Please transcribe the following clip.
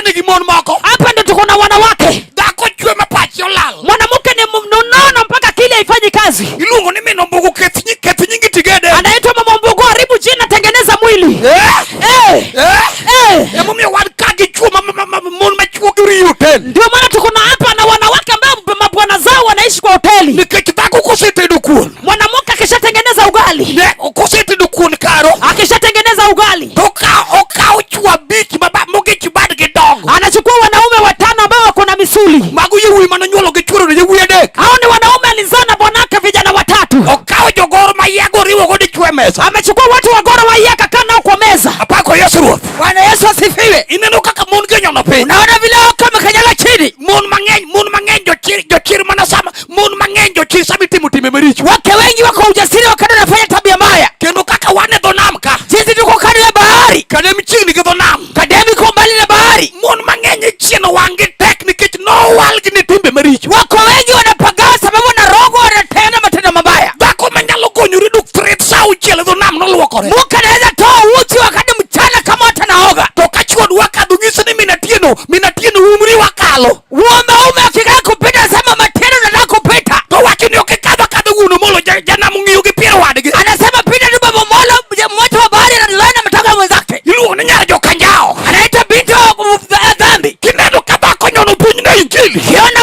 nigi mon moko. Hapa ndo tuko na wanawake. Dhako chwe ma pache olal. Mwanamke ni mnono mpaka akili haifanyi kazi. Iluongo ni min ombugu keth nyingi tigede. Anaitwa mama mbugu, haribu jina, tengeneza mwili. Eh? Eh, Eh? eh. Emomiyo wan ka gi chwo mon ma chwo gi riyo hotel. Ndio maana tuko na hapa na wanawake ambao mabwana zao wanaishi kwa hoteli. Nikech dhako kosetedo kuon. Mwanamke akishatengeneza ugali, Ne kosetedo kuon karo. Akishatengeneza ugali, To okawo chwo 5 mogech badgi dongo. Anachukua wanaume 5 ambao wako na misuli. Mago yawuoyi manonyuolo gi chuore yawuoyi 3. Hao ni wanaume alizaa na bwanake vijana 3. Okawo jogoro ma yiago oriwo go dichwo e mesa. Amechukua watu wa Gor Mahia akakaa nao kwa meza. Apako Yesu Ruoth. Bwana Yesu asifiwe. Ineno kaka mon gi onyono piny. Unaona vile wako wamekanyaga chini. Mon mang'eny jochir mana sama mon mang'eny jochir sama itimo timbe maricho. Wake wengi wako ujasiri wakati wanafanya tabia mbaya. Kendo kaka wan e dho nam ka. Sisi tuko kando ya bahari. Kadem chiegni gi dho nam. Kadem iko mbali na bahari. Mon mang'eny ichieno wang'gi tek nikech nowalgi ni timbe maricho. Wako wengi wanapagawa sababu wanarogwa, wanatenda matendo mabaya. Dhako manyalo gonyore duk tret sa 6 e dho nam noluokore. Mke anaweza toa uchi wakati mchana kama watu wanaoga. To ka chwo dwa kadho nyiso ni minatieno umri wakalo. Wanaume akikaa kupita sema Matieno nataka kupita. To wacho ni ok ikadho akadha wuon Omolo janam ong'iyo gi pier wadgi. Anasema pita tu baba Omolo, mmoja wa bahari analiona mtoka mwenzake. Iluongo ni nyar jokanjao. Anaitwa binti wa dhambi. Kineno ka dhako nyono piny ne injili. Kiona